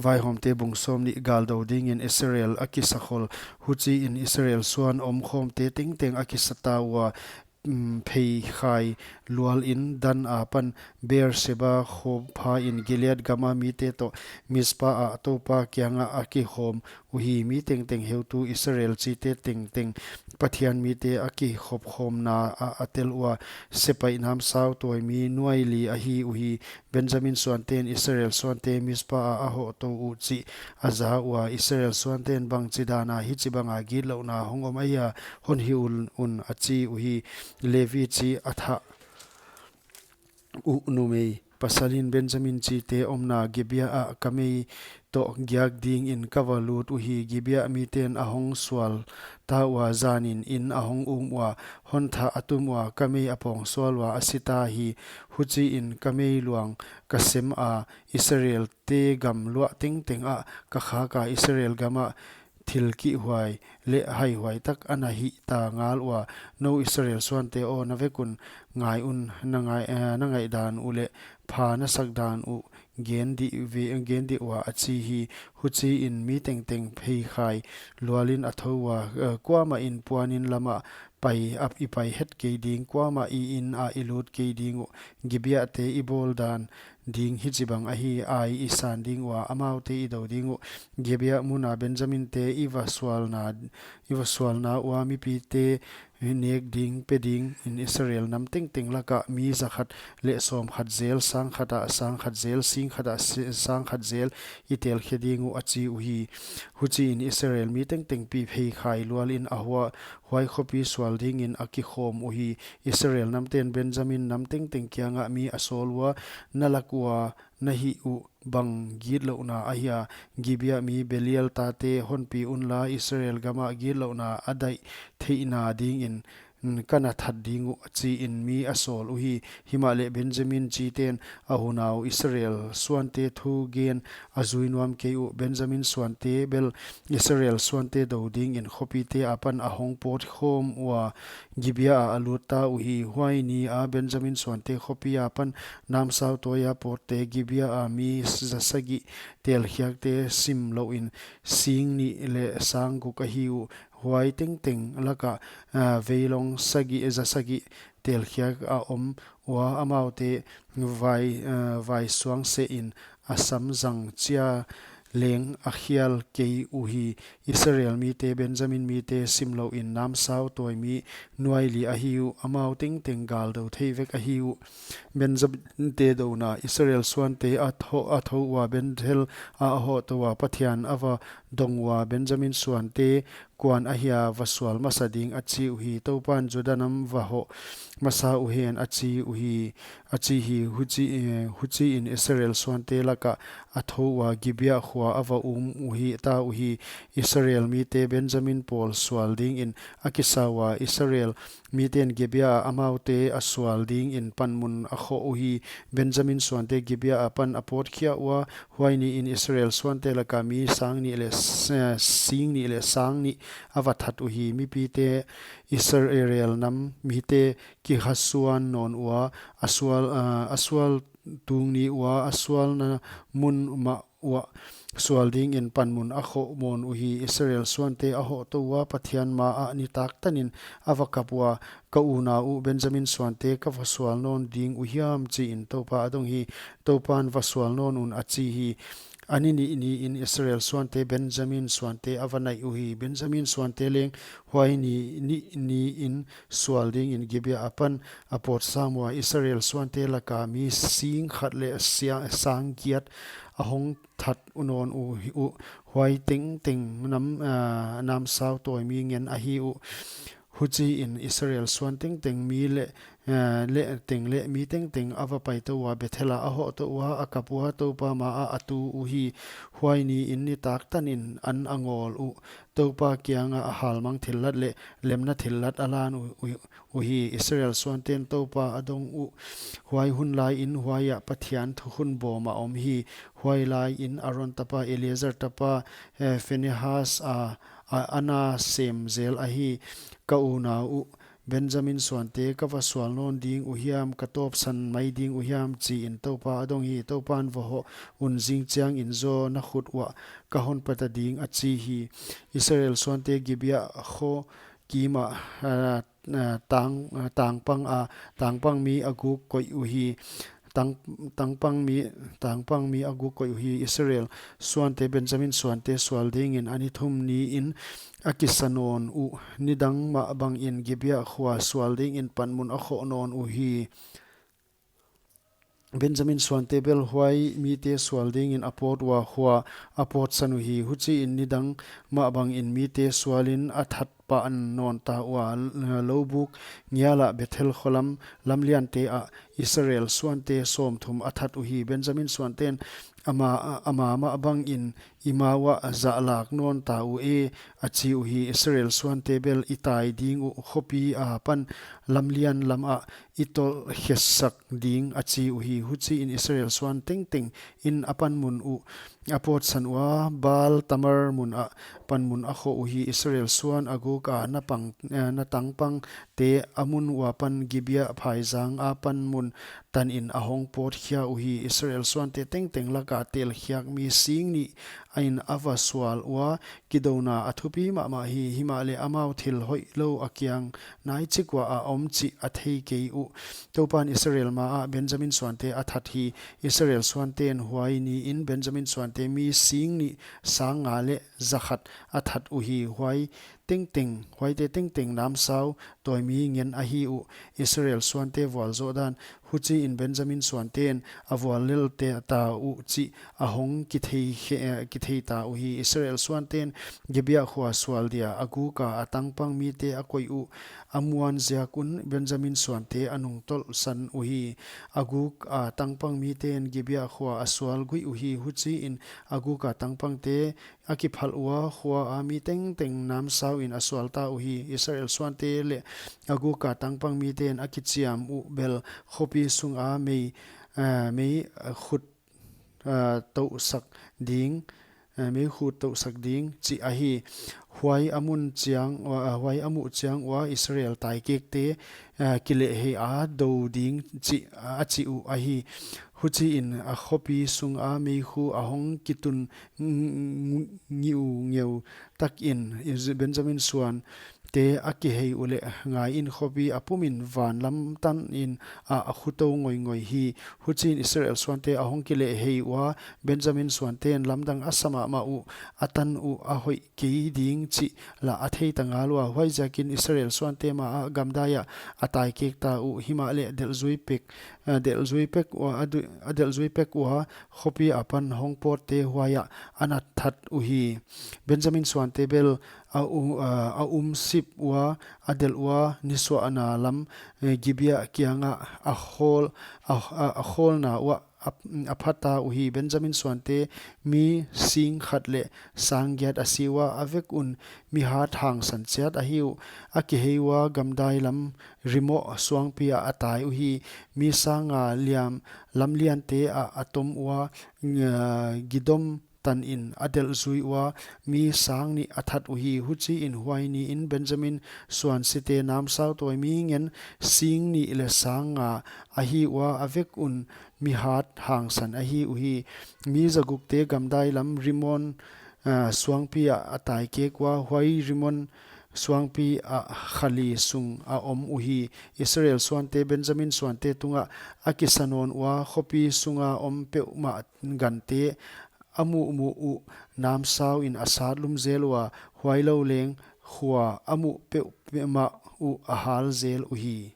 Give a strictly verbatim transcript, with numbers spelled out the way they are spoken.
Vaihawmte bung sawmnih. Galdou dingin Israel a kisakhol. Huchiin Israel suan omkhawmte tengteng a kisata ua, mm, pheikhai lualin Dan apan Beersheba khawng phain Gilead gama mite toh Mizpa ah Toupa kiangah a kikhawm uhi. Mi tengteng heutu Israel chite tengteng Pathian mite a kikhopkhawmna ah a tel ua, sepaih namsau tawimi nuaili ahi uhi. Benjamin suanten Israel suante Mizpa ah a hohtou uh chih a za ua, Israel suanten bangchidana hichibanga gitlouhna hong om ahia, hon hilh un, a chi uhi. Levi chi a thah uh numei pasalin Benjamin chite omna Gibea ah kamei toh giak dingin ka va lut uhi. Gibea miten a hong sual ta ua, zanin in a hong um ua, hon thah a tum ua, kamei a pawng sual ua, a sita hi. Huchiin kamei luang ka sem a, Israelte gam luah tengteng ah ka khak a, Israel gamah thil kihhuai leh haihuai tak ana hihta ngal ua. Nou Israel suante aw, na vek un, ngai un, na ngai, eh, na ngaihdan uh leh pha na sakdan uh gen dih ve, gen dih ua, a chi hi. Huchiin mi tengteng pheikhai lualin a thou ua, eh, kuamah in puanin lamah pai, ap i pai het kei ding, kuamah i in ah i lut kei ding uh. Gibeate i bawl dan ding hichibang ahi, ai i san ding ua, amaute i dou ding uh. Gibea muna Benjaminte i va sualna, i va sualna ua mipite nek ding pe dingin Israel nam tengteng lakah mi zakhat leh sawmkhat zel, sangkhat ah sangkhat zel, singkhat ah si-, sangkhat zel i telkhe ding uh, a chi uhi. Huchiin Israel mi tengteng pi pheikhai lualin a hua, huai khopi sual dingin a kikhawm uhi. Israel namten Benjamin nam tengteng kiangah mi a sawl ua, na lak ua na hih uh bang gitlouhna ahia? Gibea mi Belial tate honpi unla, Israel gamah gitlouhna a daih theihna dingin, mm, ka na that ding uh, chiin mi a sawl uhi. Himahleh Benjamin chiten a unau Israel suante thugen a zui nuam kei uh. Benjamin suante bel Israel suante dou dingin khopite apan a hong pawt khawm ua, Gibea ah a lut ta uhi. Huai ni a Benjamin suante khopi apan namsau tawia pawtte Gibea a mi zasagih, telkhiakte simlouhin sing nih leh sang guk ahi uh. Huai tengteng lakah, ah, veilong sagih, zasagih telkhiak a om ua, amaute vai, ah, vaisuang sehin a sam zang chia leng a khial kei uhi. Israel mite Benjamin mite simlouhin namsau tawimi nuaili ahi uh, amau tengteng galdou thei vek ahi uh. Benjaminte douna. Israel suante a thou, a thou ua Bethel a hohtou ua, Pathian a va dong ua, Benjamin suante kuan ahia va sual masa ding, a chi uhi. Toupan Juda nam va hoh masa uhen, a chi uhi, a chi hi. Huchi, eh, huchiin Israel suante lakah a thou ua Gibea khua a va um uhi, ta uhi. Israel mite Benjamin pawl sual dingin a kisa ua, Israel miten Gibea ah amaute a sual dingin panmun a khoh uhi. Benjamin suante Gibea apan a pawt khia ua, huai niin Israel suante laka mi sang nih leh s-, eh, sing nih leh sang nih a va that uhi. Mipite Israel nam mite kihasuan nawn ua, a sual, ah, a sual tung ni ua, a sualna mun mah uah sual dingin panmun a khoh mawn uhi. Israel suante a hohtou ua, Pathian maah nitak tanin a va kap ua, ka unau uh Benjamin suante ka va sual nawn ding uhiam, chiin Toupa a dong hi. Toupan va sual nawn un, a chi hi. A ni nih niin Israel suante Benjamin suante a va naih uhi. Benjamin suante leng huai ni nih niin sual dingin Gibea apan a pawt sam ua, Israel suante laka mi sing khat leh sia-, sang giat a hong that nawn uhi uh. Huai tengteng nam, ah, namsau tawimi ngen ahi uh. Huchiin Israel suan tengteng mi leh, eh, leh teng leh mi tengteng a va paitou ua, Bethel ah a hohtou ua, a kap ua, Toupa maah a tu uhi. Huai niin nitak tanin an a ngawl uh. Toupa kiangah a halmang thillat leh lemna thillat a lan u-, u-, uhi. Israel suanten Toupa a dong uh. Huai hun laiin huaiah Pathian thukhun bawm a om hi. Huai laiin Aron tapa, Eleazar tapa, eh, Phinehas a, a, ana sem zel ahi. Ka unau uh Benjamin suante ka va sual nawn ding uhiam, ka tawpsan mai ding uhiam, chiin Toupa a dong hi. Toupan, va hoh un, zingchiangin zaw na khut uah ka hon pata ding, a chi hi. Israel suante Gibeah kho kimah, ah, ah, tang, ah, tangpang a, tangpang mi Agag koih uhi. Tang, tangpang mi, tangpang mi Agag koih uhi. Israel suante Benjamin suante sual dingin a ni thum niin a kisa nawn uh. Nidang mah bangin Gibeah khua sual dingin panmun a khoh nawn uhi. Benjamin suante bel huai mite sual dingin a pawt ua, khua a pawtsan uhi. Huchiin nidang mah bangin mite sualin a that pah nawn ta ua, lobuk ngialah Bethel kholam lamliante ah Israel suante sawmthum a that uhi. Benjamin suanten ama, ama mah bangin i ma uah zahlak nawn ta uh e, a chi uhi. Israel suante bel, i tai ding uh khopi apan lamlian lamah i tolh khesak ding, a chi uhi. Huchiin Israel suan tengteng in a panmun uh a pawtsan ua, Baal Tamar mun ah panmun a khoh uhi. Israel suan Agag a na pang, eh, na tangpangte a mun ua pan Gibeah phaizang a panmun tanin a hong pawtkhia uhi. Israel suante tengteng laka telkhiak mi sing nih in a va sual ua, kidouna a thupi mahmah hi. Himahleh amau thil hoihlou a kiang naichik ua a om chih a thei kei uh. Toupan Israel ma ah Benjamin suante a that hi. Israel suanten huai niin Benjamin suante mi sing nih sang nga leh zakhat a that uhi. Huai tengteng, huaite tengteng namsau tawimi ngen ahi uh. Israel suante vualzoh dan. Huchiin Benjamin suanten a vuallel te ta uh chih a hong kithei khe-, eh, kithei ta uhi. Israel suanten Gibeah khua sual dia Agag a tangpang mite a koih uh. A muan ziak un Benjamin suante a nungtolhsan uhi. Agag a tangpang miten Gibeah khua a sual guih uhi. Huchiin Agag a tangpangte a kiphal ua, khua a mi tengteng namsau in a sual ta uhi. Israel suante leh Agag a tangpang miten a kichiam uh bel khopi sunga mei, eh, mei, eh, khut, eh, touhsak ding, eh, mei khut touhsak ding chih ahi. Huai a mun chiang ua, eh, huai a muh chiang ua Israel taikekte, eh, kilehhei a dou ding chih a chi uh ahi. Huchiin a khopi sunga meikhu a hong kitun ng-, ng-, ngiungeu takin Is-, Benjamin suante a kihei uleh, ngaiin, khopi a pumin van lam tanin a, a khutou ngoingoi hi. Huchiin Israel suante a hong kilehhei ua, Benjamin suanten lamdang a sa mahmah uh, a tan uh a hoih kei ding chih lah a thei ta ngal ua. Huaiziakin Israel suante ma ah gamdai ah a taikek ta uh. Himahleh delhzui pek, eh, delhzui pek ua, a du-, a delhzui pek ua, khopi apan hong pawtte huai ah a na that uhi. Benjamin suante bel a u-, a, a um sip ua, a delh ua, nisuahna lam, eh, Gibeah kiangah a khawl, a, a, a khawlna uah a, a pha ta uhi. Benjamin suante mi sing khat leh sang giat a si ua, a vek un mi hat hangsan chiat ahi uh. A kihei ua gamdai lam Rimon suangpi ah a tai uhi. Mi sang nga liam lamliante ah a tom ua, nga, gidom tanin a delhzui ua, mi sang nih a that uhi. Huchiin huai niin Benjamin suan site namsau tawimi ngen sing nih leh sang nga ahi ua, a vek un mi hat hangsan ahi uhi. Mi zagukte gamdai lam Rimon, ah, suangpi ah a taikek ua, huai Rimon suangpi ah kha li sung a om uhi. Israel suante Benjamin suante tungah a kisa nawn ua, khopi sunga om peuhmah gante a muhmuh uh namsau in a sat lum zel ua, huailou leng khua a muh peuhmah uh a hal zel uhi.